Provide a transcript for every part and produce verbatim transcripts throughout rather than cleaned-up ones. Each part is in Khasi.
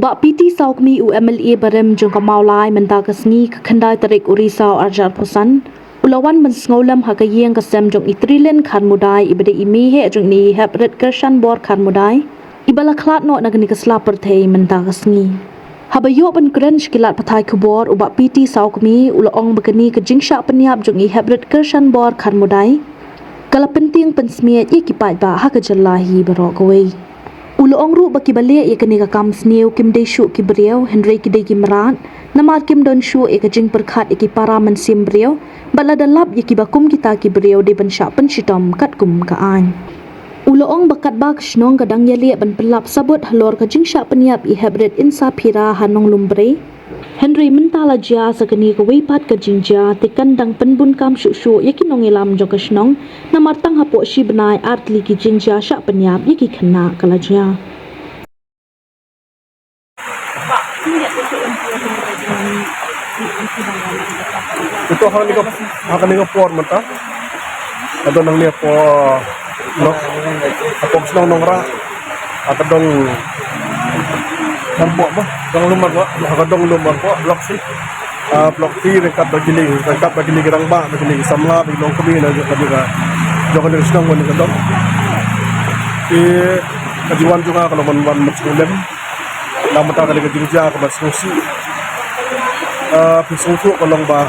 Bah P T Sawkmie, u M L A barim jong ka Mawlai, mynta ka sngi ka khyndai tarik u Risaw arhajar arphew san, u la wan ban sngewlem ha ka ïing ka sem jong i Trilyn Kharmudai, i ba dei i mei heh jong i heprit Kyrshanbor Kharmudai, i ba la khlad noh na kane ka sla pyrthei mynta ka sngi. Haba ïoh ban kren sha ki lad pathai khubor, u Bah P T Sawkmie u la ong ba kane ka jingshah pynïap jong i heprit Kyrshanbor Kharmudai ka la pyntieng pynsmiej ïa ki paidbah ha ka jylla hi baroh kawei. U la ong ruh ba ki ba leh ïa kane ka kam sniew kim dei shuh ki briew, hynrei ki dei ki mrad, namar kim don shuh ïa ka jingpyrkhat ïa ki para mynsiem briew, bad lada lap ïa ki ba kum kita ki briew dei ban shah pynshitom katkum ka aiñ. U la ong ba katba ka shnong ka dang ïaleh ban pynlap sabut halor ka jingshah pynïap i heprit Insaphira ha Nonglumbrei, hynrei mynta la jia sa kane kawei pat ka jingjia, te kan dang pynbun kam shuh shuh ïa ki nongïalam jong ka shnong, namar tang hapoh shi bnai ar tylli ki jingjia shah pynïap ïa ki khynnah ka la jia. Ito ha kane ka, ha kane ka por mynta. Ado nang ne por nok, ha por shnong Nongrah. Ha ka dong Marpoh ba, dong Lum Marpoh, ha ka dong Lum Marpoh, block C. Ah, block C ryngkat bad kine, ryngkat bad kine ki rangbah, bad kine ki samla, bad ki longkmie na jong ka, jong ka, jong ka shnong wan ka dong. Te ka jingwan jong nga ka long ban wan mat sngewlem. Namar kata ka dei ka jingjia kaba sngewsih. Ah, phi sngewthuh ka long ba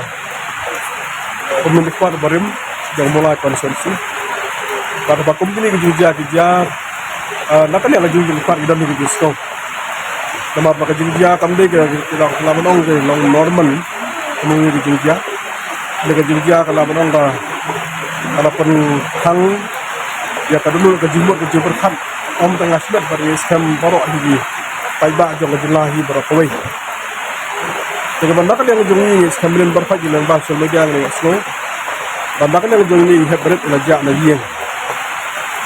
kum u nongmihkhmat barim jong Mawlai constituency. Bad ba kum kine ki jingjia ki jia, ah, na ka liang ka jong u nongmihkhmat ki don ki jingsngew. Namar ba ka jingjia kam dei ka, ka, ka la ban ong ka long normal. Kum kine ki jingjia, dei ka jingjia ka la ban ong ka, ka la pynkhang ïa ka dohnud ka jingmut ka jingpyrkhat. Ym tang ha Syiemlieh bad ïa ki skhem baroh hi ki paidbah jong ka jylla hi baroh kawei. Te kaba na ka liang jong ngi, ngi skhem rim baroh hi ki nongbah social media ngi ïohsngew ba na ka liang jong ngi i heprit i la jah na ïing.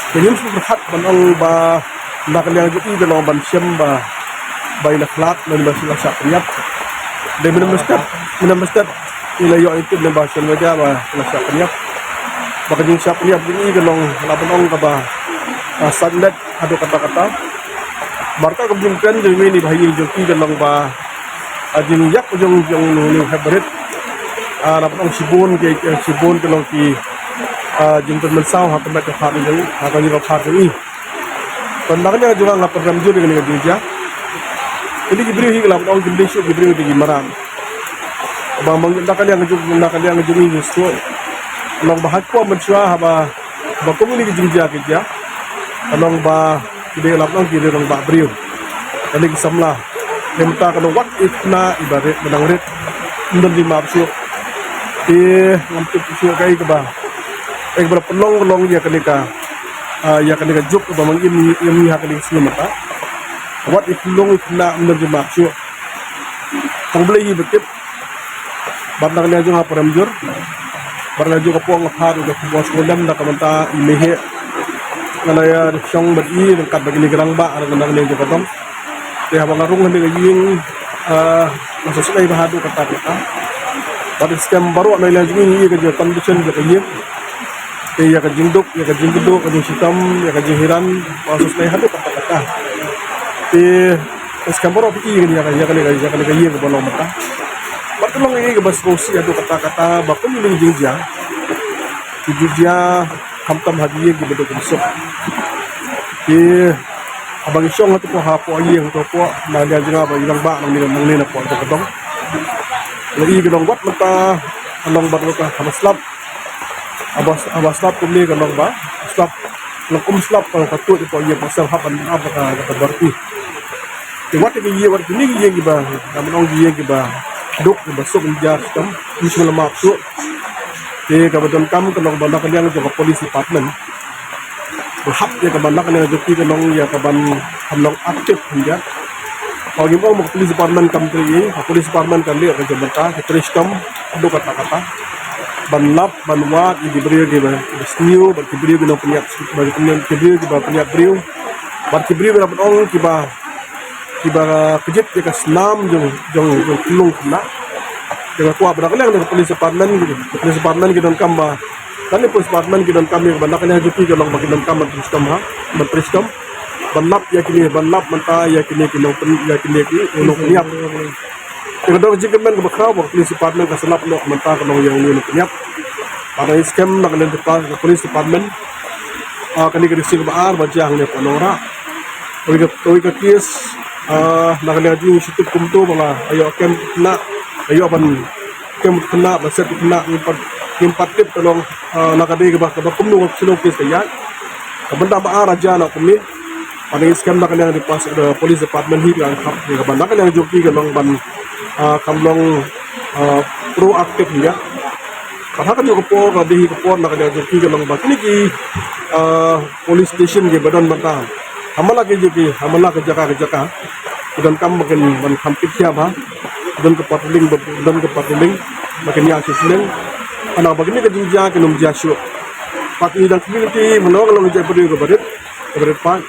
Te ngim sngewpyrkhat ban ong ba na ka liang jong i ka long ban shem ba, ba i la khlad, lane ba i la shah pynïap. Dei mynta mynstep, mynta mynstep i la ïoh i tip lyngba social media ba i la shah pynïap. Ba ka jingshah pynïap jong i ka long, la ban ong kaba, ah, sat leh haduh katta katta. Markata ka jingkren jong ngi ba ha ïing jong i ka long ba, ah, jingïap jong, jong u heprit, ah, la ban ong shibun ki, shibun ki long ki, ah, jingpynmynsaw ha ka met ka phad jong, ha ka met ka phad jong i. Te na ka liang jong nga nga pyrshang jur ïa kane ka jingjia. Kine ki briew hi ka la ban ong kim dei shuh ki briew, ki dei ki mrad. Ba ma ngi na ka liang jong, na ka liang jong ngi shuh. Long ba ha kaba mynshuwa haba, ba kum kine ki jingjia ki jia, long ba ki dei, la ban ong ki dei rangbah briew, kane ki samla. Te mynta ka long wat i khynnah i ba rit, ba dang rit, ym don jingmap shuh. Te ngam tip shuh kaei kaba, kaei kaba la pynlong, pynlong ïa kane ka, ah, ïa kane ka juk ba ma ngi im, im ha kane ka sngi mynta. Wat i khyllung i khynnah ym don jingmap shuh. Tang Blei hi ba tip. Bad na ka liang jong nga pyrshang jur. Bad na ka liang jong ka pong ka phad, ka pong sngewlem na ka bynta i mei heh. Nga la ïa shong bad i ryngkat bad kine ki rangbah na ka liang jong ka dong. Te haba nga rung ha kane ka ïing, ah, nga sngewsynei bha haduh katta katta. Bad i skhem baroh na ka liang jong ngi, ïa ka jingcondition jong ka ïing. Te ïa ka jingduk, ïa ka jingkyrduh, ka jingshitom, ïa ka jinghiran, nga sngewsynei haduh katta katta. Te, te skhem baroh phi i ïa ka, ïa ka, ïa ka, ïa ka ïing kaba long mynta. Bad ka long ïa kaba sngewsih haduh katta katta, ba kum kine ki jingjia ki ju jia khamtam ha ki ïing kiba duk kiba suk. Te haba ngi shong hato hapoh ïing, hato hapoh, na ka liang jong nga bad i rangbah nangne, nangne napoh jong ka dong, la i ka long wat mynta, ka long bad ka, haba slap. Haba, haba slap kumne ka long ba, slap, long kum slap ka, ka tuid hapoh ïing, ba slap hap ban ap ka, ka, ka dorki. Te wat ki ïing, wat kine ki ïing kiba, da ban ong ki ïing kiba duk, kiba suk, kiba jar shitom, ki shu la map shuh. Te kaba donkam ka long ba na ka liang jong ka police department, ba hap ïa kaba na ka liang jong ki ka long ïa kaban, ban long active hynrei. Ba ngim ong ba ka police department kam trei ei, ka police department ka leh ka jong mynta, ka trei shitom haduh katta katta ban lap, ban wad ïa ki briew kiba, kiba sniew, bad ki briew ki nongpynïap, bad ki briew kiba pynïap briew, bad ki briew kiba, ban ong kiba, kiba kjit ïa ka snam jong, jong, jong khyllung khynnah. Te nga kwah ba na ka liang ka police department, ka police department ki donkam ba, lane police department ki donkam ïa kaba na ka liang jong ki ka long ba ki donkam ban trei shitom ha, ban trei shitom. ban lap ïa kine, ban lap mynta ïa kine ki nongpyn, ïa kine ki nongpynïap. Te ka dei ka jingkyrmen kaba khraw ba ka police department ka sa lap noh mynta ka long ïa une u nongpynïap. Bad ngi skhem na ka liang ka police department, ah, kane ka dei ka sien kaba ar ba jia hangne ha Nongrah. Kawei ka, kawei ka case, ah, na ka liang jong ngi shu tip kumto ba la ïoh kem khynnah, la ïoh ban kem khynnah, ban set khynnah, ngim pat, ngim pat tip ka long, ah, na ka dei kaba, kaba kumno, ka shisha ka case ka ïaid. Ka bynta ba ar ba jia na kumne. Bad ngi skhem na ka liang ka police department hi ka khap ïa kaba na ka liang jong ki ka long ban, ah, kam long, ah, proactive ïa. Bad ha kajuh ka por ka dei hi ka por na ka liang jong ki ka long ba kine ki, ah, police station kiba don mynta ha man la ka jaka, ha man la ka jaka ka jaka, ki donkam ba kin ban kham kit khia ba, ki don ka patrolling ba, ki don ka patrolling ba kin ïa shu slem. Hana ba kine ki jingjia kin ym jia shuh. Bad ngi dang community mynno ka long ka jait briew kaba rit, kaba rit paid.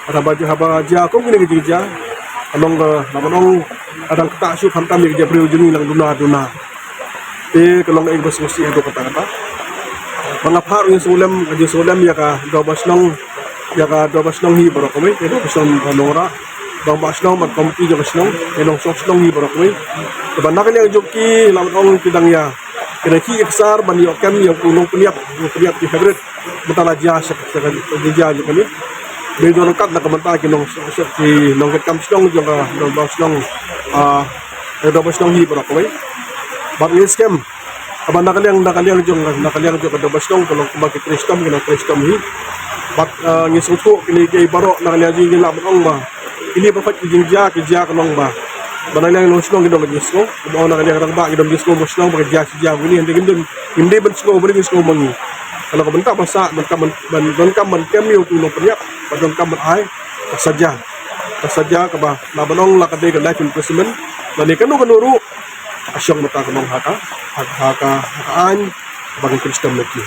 Haba jia, haba jia kum kine ki jingjia, ka long ka, naba ong, ka dang ktah shuh khamtam ïa ka jait briew jong ngi lang duna duna. Te ka long kaei kaba sngewsih haduh katta katta. Ba nga phah ruh ïa ka jingsngewlem, ka jingsngewlem ïa ka dorbar shnong, ïa ka dorbar shnong hi baroh kawei, ïa ka dorbar shnong Nongrah, dorbar shnong bad komiti jong ka shnong, ïa ka nongshong shnong hi baroh kawei. Te ba na ka liang jong ki, la ong ki dang ïa, ki dang ïa ki ksar ban ïoh kem ïa u nongpynïap, nongpynïap ki favorite. Mynta la jia sha, sha, sha, jia jong kane. Ba don ryngkat na ka bynta ki nong, ki nongtrei kam shnong jong ka dorbar shnong, ah, ka dorbar shnong hi baroh kawei. Bad ngi skhem kaba na ka liang, na ka liang jong, na ka liang jong ka dorbar shnong ka long kumba ki trei shitom, ki nongtrei shitom hi. Bad, ah, ngi sngewthuh kine kiei baroh na ka liang jong ngi lah ban ong ba kine baroh ki jingjia ki jia ka long ba, ba na ka liang shnong ki don ka jingsngew, kumba na ka liang rangbah ki don ka jingsngew ba shnong ba ka jia shi jia ba kine, hynrei ngim don, ngim dei ban sngew ba, ngim sngew ba ngi. Ka long ka bynta ba sah, donkam ban, ban, donkam ban kem ïa u nongpynïap, ba donkam ban ai ka saja, ka saja kaba, lah ban ong la ka dei ka life imprisonment lane kano kano ruh ka shong mynta ka long ha ka, ha ka, ha ka, ha ka aiñ ba kan kyrshitom ïa ki.